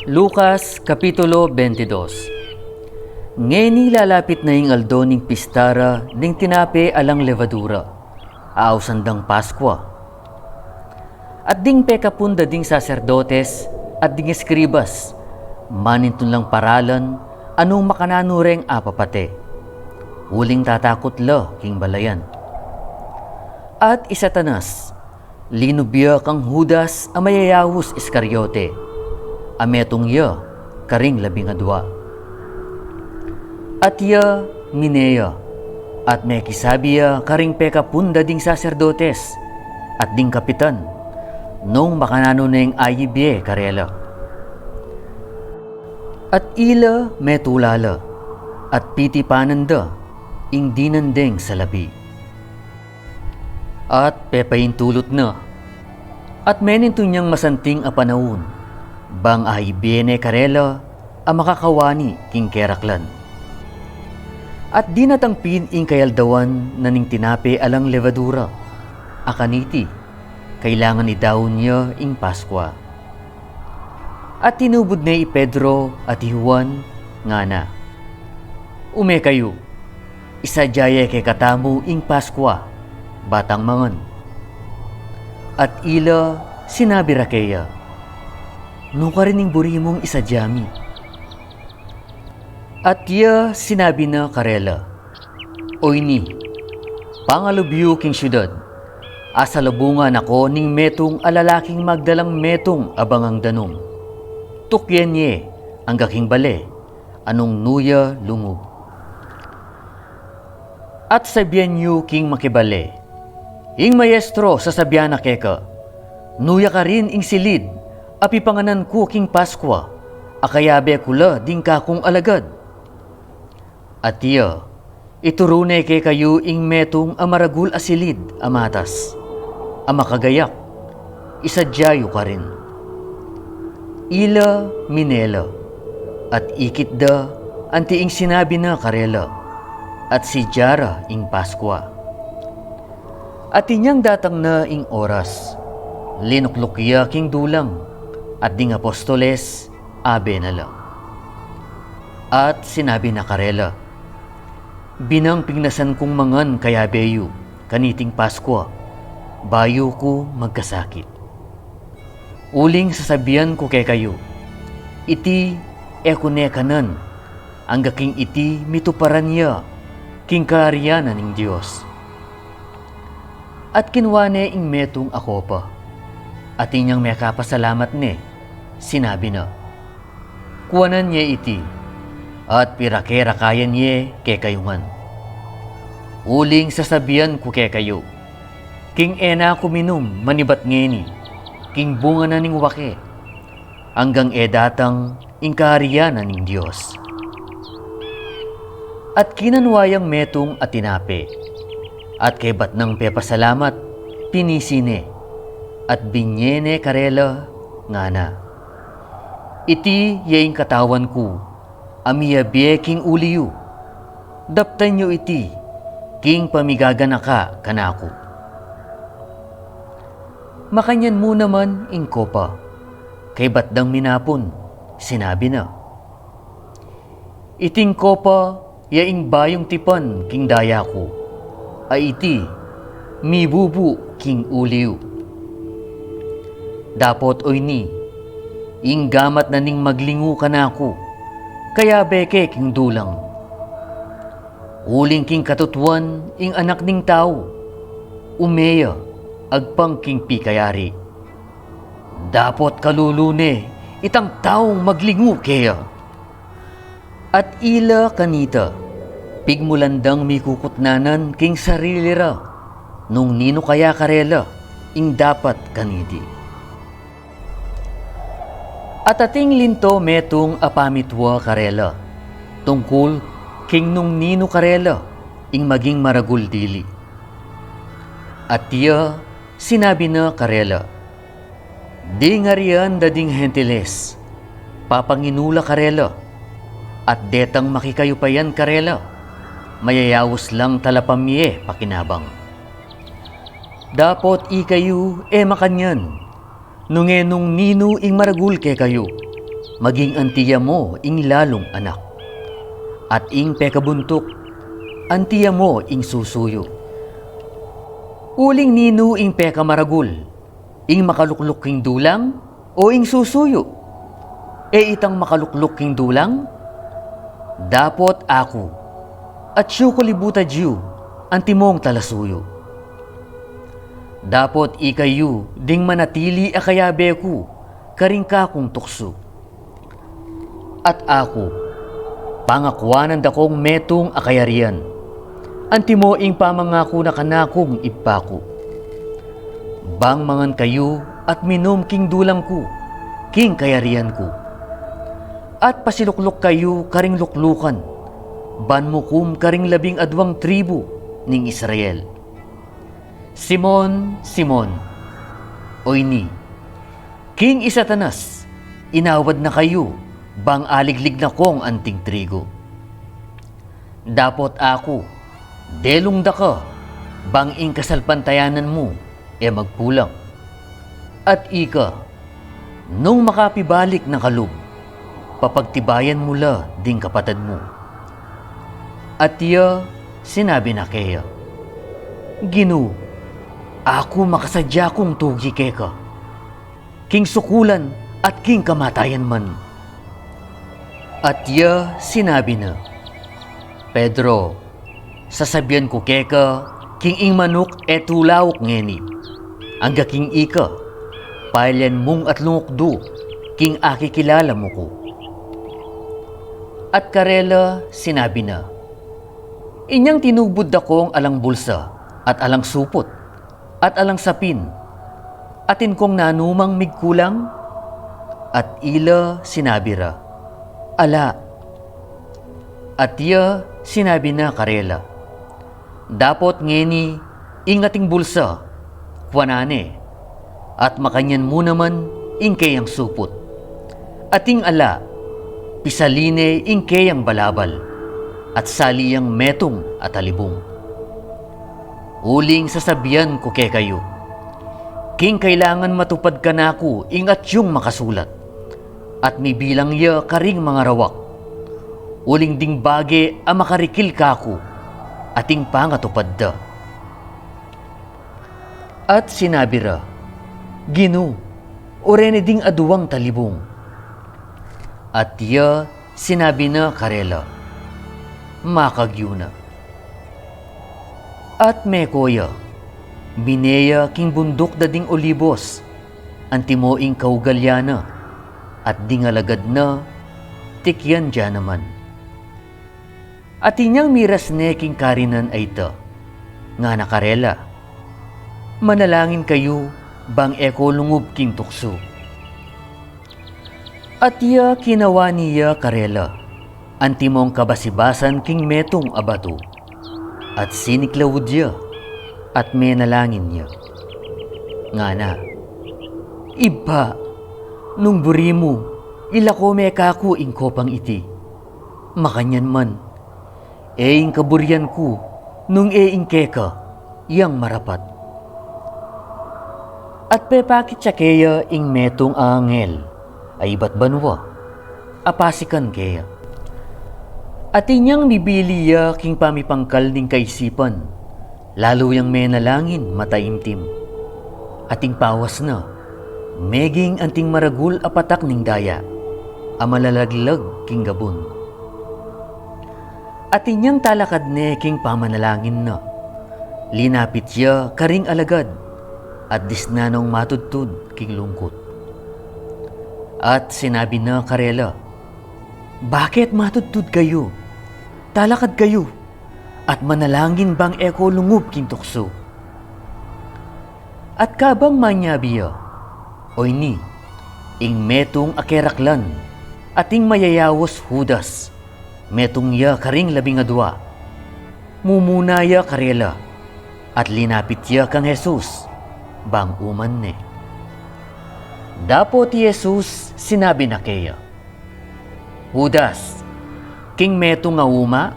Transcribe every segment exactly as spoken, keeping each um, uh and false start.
Lucas, Kapitulo twenty-two. Ngeni lalapit na ing aldo ning pista ra ning tinape alang levadura, a ausan dang Paskua. At ding pekapun da ding saserdotes at ding eskribas, manintun lang paralan anung makananu reng apapate, uling tatakut la king balayan. At i Satanas, linub ya kang Judas a mayayaus Iscariote, a metung ya karing labing adua. At ya mine ya, at mekisabi ya karing pekapun da ding saserdotes at ding kapitan, nung makananu neng ayib ye karela. At ila metula la, at pitipanan da ing dinan deng salapi. At pepaintulut na, at menintun yang masanting a panaun, bang ayib ye ne karela a makakawani king keraklan. At dinatang pin ing kayaldawan na ning tinape alang levadura, a kaniti kailangan idaun ya ing Paskua. At tinubud ne i Pedro at i Juan, ngana, "Ume kayu, isadya ye kekatamu ing Paskua, ba tang mangan." At ila sinabi ra keya, "Nukarin ing buri mung isadya mi?" At ya sinabi na karela, "Oyni, pangalub yu king siudad, asalubungan na ko ning metung a lalaking magdalang metung a bangang danum. Tukyan ye angga king bale, nung nu ya lungub. At sabian yu king makibale, 'Ing Maestro sasabian na keka, nu ya karin ing silid a pipanganan ku king Paskua, a kayabe ku la ding kakung alagad.' At iya, ituru ne kekayu ing metung a maragul a silid a matas, a makagayak, isadya yu karin." Ila mine la, at ikit da anti ing sinabi na karela, at sidya ra ing Paskua. At inyang datang na ing oras, linukluk ya king dulang, at ding apostoles, abe na la. At sinabi na karela, "Binang pignasan kung mangan kayabe yu kaniting Paskua, bayu ku magkasakit. Uling sasabian ku kekayu, iti e ku ne kanan, angga king iti mituparan ya king kayarian na ning Dios." At kinua ne ing metung a kopa, at inyang mekapasalamat ne, sinabi na, "Kuanan ye iti, at pirake-rakayan ye kekayu ngan. Uling sasabian ku kekayu, king e na ku minum manibat ngeni, king bunga na ning wake, anggang e datang ing kayarian na ning Dios." At kinanua yang metung a tinape, at kaybat nang pepasalamat, pinisi ne, at binye ne karela, ngana, "Iti ya ing katawan ku, a miyabie king uli yu. Daptan yu iti king pamigaganaka kanaku." Makanyan mu naman ing kopa, kaybat dang minapun, sinabi na, "Iting kopa ya ing bayung tipan king daya ku, a iti mibubu king uli yu. Dapot oyni, ing gamat na ning maglingu kanaku, kayabe ke king dulang. Uling king katutuan ing Anak ning Tau, ume ya agpang king pikayari. Dapot kalulu ne itang taung maglingu keya." At ila kanita, pigmulan dang mikukutnanan king sarili ra, nung ninu kaya karela ing dapat kaniti. At ating linto metung a pamitua karela, tungkul king nung ninu karela ing maging maragul dili. At iya sinabi na karela, "Ding arian da ding Gentiles, papanginu la karela, at detang makikayupayan karela, mayayaus lang talapamye pakinabang. Dapot ikayu e makanyan, nune nung ninu ing maragul kekayu, maging anti ya mo ing lalung anak. At ing pekabuntuk, anti ya mo ing susuyu. Uling ninu ing pekamaragul, ing makalukluk king dulang, o ing susuyu? E itang makalukluk king dulang? Dapot aku, atyu ku libutad yu, antimong talasuyu. Dapot ikayu ding manatili a kayabe ku karing kakung tuksu. At aku, pangakuanan da kong metung a kayarian, antimo ing pamangaku na kanakung Ibpa ku. Bang mangan kayu at minum king dulang ku, king kayarian ku. At pasilukluk kayu karing luklukan, ban mukum karing labing adwang tribu ning Israel. Simon, Simon, oyni, king i Satanas, inawad na kayu, bang aliglig na kong anting trigu. Dapot aku, delung da ka, bang ing kasalpantayanan mu, e magkulang. At ika, nung makapibalik na ka lub, papagtibayan mu la ding kapatad mu. At iya sinabi na keya, Ginu, aku makasadya kung tugi keka, king sukulan at king kamatayan man. At iya sinabi na, Pedro, sasabian ku keka, king ing manuk e tulauk ngeni, angga king ika, pailyan mung atlung ukdu king akikilala mu ku. At karela sinabi na, Inyang tinubud da kong alang bulsa at alang suput at alang sapin, atin kong nanumang migkulang? At ila sinabi ra, Ala. At iya sinabi na karela, Dapot ngeni ing ating bulsa, kuanan ne, at makanyan mu naman ing keyang suput. At ing ala, pisalin ne ing keyang balabal, at sali yang metung a talibung. Uling sasabian ku kekayu, king kailangan matupad kanaku ing atyung makasulat, at mibilang ya karing mangarawak, uling ding bage a makarikil kaku, ating pangatupad da. At sinabi ra, Ginu, o reni ding aduang talibung? At iya sinabi na karela, Makag yu na. At meko ya, bine ya king bunduk da ding Olibos, antimo ing kaugalyana, at ding alagad na, tikyan da naman. At inyang miras ne king karinan a ita, ngana karela, Manalangin kayu, bang e ko lungub king tuksu. At iya kinawani ya karela, antimong kabasibasan king metung a batu, at siniklaud ya, at menalangin ya, ngana, Ibpa, nung buri mu, ilako me kaku ing kopang iti. Makanyan man, e ing kaburian ku, nung e ing keka, yang marapat. At pepakit ya keya ing metung a angel a ibat banua, a pasikan keya. At inyang mibili ya king pamipangkal ning kaisipan, lalu yang menalangin mataimtim. At ing pawas na, meging anting maragul a patak ning daya, a malalaglag king gabun. At inyang talakad ne king pamanalangin na, linapit ya karing alagad, at disnan nong matudtud king lungkut. At sinabi na karela, Bakit matudtud kayu? Talakad kayu, at manalangin bang e ko lungub king tuksu. At kabang manyabi ya, oyni, ing metung a keraklan, at ing mayayaus Judas, metung ya karing labing adua. Mumuna ya karela, at linapit ya kang Jesus, bang uman ne. Dapot i Jesus sinabi na keya, Judas, king metung a uma,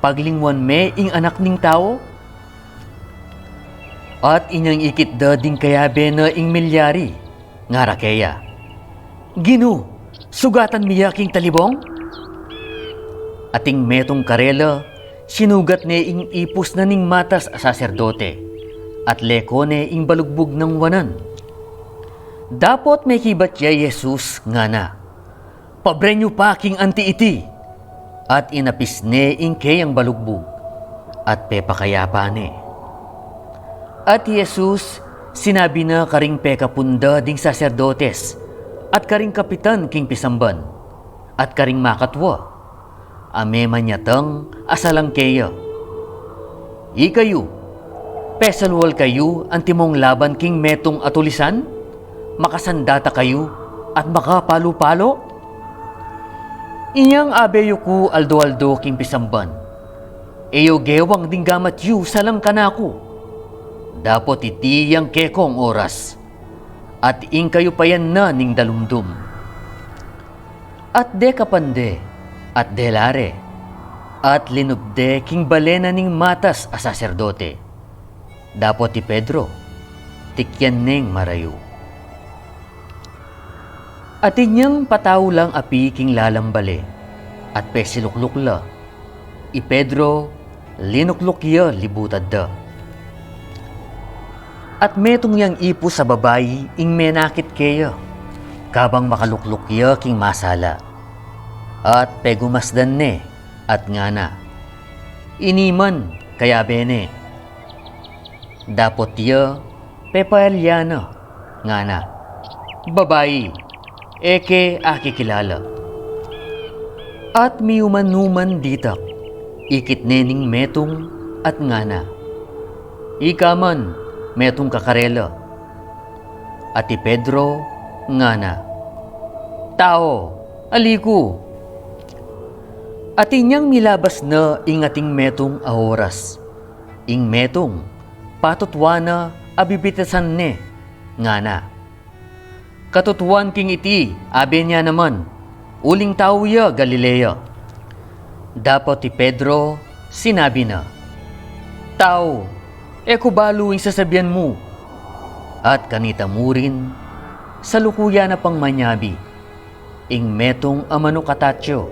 paglingwan me ing Anak ning Tau? At inyang ikit da ding kayabe na ing milyari, ngara keya, "Ginu, sugatan mi ya king talibong?" Ating metung karela, sinugat ne ing ipus na ning matas a saserdote, at leko ne ing balugbug nang wanan. Dapot mekibat ya i Jesus, ngana, "Pabren yu pa king anti iti!" At inapis ne ing keyang balugbug, at pepakayapa ne. At i Jesus sinabi na karing pekapun da ding saserdotes, at karing kapitan king pisamban, at karing makatua a memanyatang a salang keya, "Ikayu, pesalual kayu antimong laban king metung a tulisan? Makasandata kayu at makapalu-palo? Inyang abe yu ku aldo-aldo king pisamban, e yu gewang ding gamat yu salang kanaku. Dapot iti yang kekong oras, at ing kayu payan na ning dalumdum." At dekapan de, at dela re, at linub de king bale na ning matas a saserdote. Dapot i Pedro, tikyan neng marayu. At inyang patau lang api king lalam bale, at pesilukluk la, i Pedro, linukluk ya libutad da. At metung yang ipus a babai ing menakit keya, kabang makalukluk ya king masala. At pegumasdan ne, at ngana, "Ini man, kayabe ne." Dapot ya, pepalya na, ngana, "Babai, e ke akikilala." At miuman-uman ditak, ikit ne ning metung, at ngana, "Ika man, metung ka karela." At i Pedro, ngana, "Tau, ali ku." At inyang milabas na ing ating metung a oras, ing metung, patutuan na a bibitasan ne, ngana, "Katutuan king iti, abe ne naman, uling tau ya Galilea." Dapot i Pedro, sinabi na, "Tau, e ku balu ing sasabian mu." At kanita murin, salukuyan na pang manyabi, ing metung a manuk a tatsu,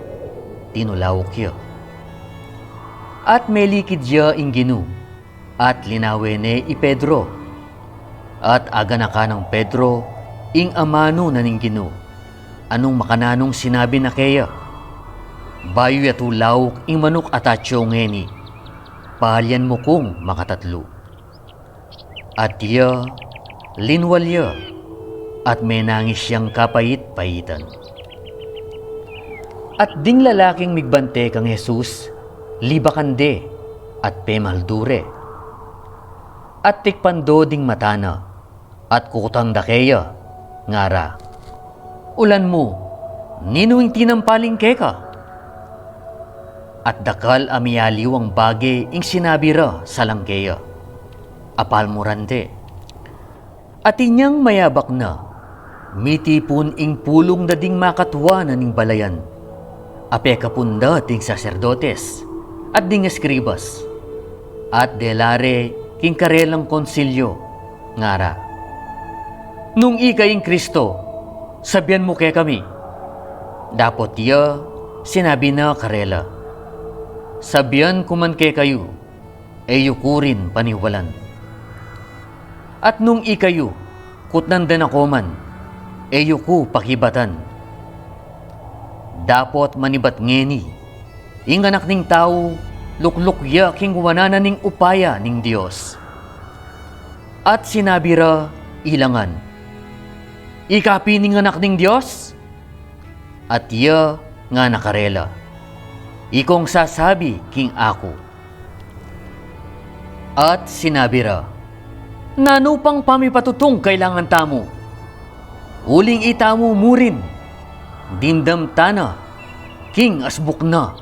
tinulauk ya. At melikid ya ing Ginu, at linawe ne i Pedro. At aganakan nang Pedro ing amanu na ning Ginu, anung makananung sinabi na keya, "Bayu ya tulauk ing manuk a tatsu ngeni, palian mu kung makatatlu." At ya, linwal ya, at menangis yang kapait-paitan. At ding lalaking migbante kang Jesus, libakan de, at pemaldu re. At tikpan do ding mata na, at kukutang da keya, ngara, "Ulan mu, ninu ing tinampal ing keka?" At dakal a mialiwang bage ing sinabi ra salang keya, apalmuran de. At inyang mayabak na, mitipun ing pulung da ding makatua na ning balayan, a pekapun da ding saserdotes, at ding eskribas, at dela re king karelang konsilyo, ngara, "Nung ika ing Kristo, sabian mu kekami." Dapot ya, sinabi na karela, "Sabian ku man kekayu, e yu ku rin paniwalan. At nung ikayu, kutnan da na ko man, e yu ku pakibatan. Dapot manibat ngeni, ing Anak ning Tau, lukluk ya king wanan na ning upaya ning Dios." At sinabi ra ilangan, "Ika pin ing Anak ning Dios?" At ya ngana karela, "Ikong sasabi king aku." At sinabi ra, "Nanu pang pamipatutung kailangan tamu? Uling itamu murin, dimdam ta na king asbuk na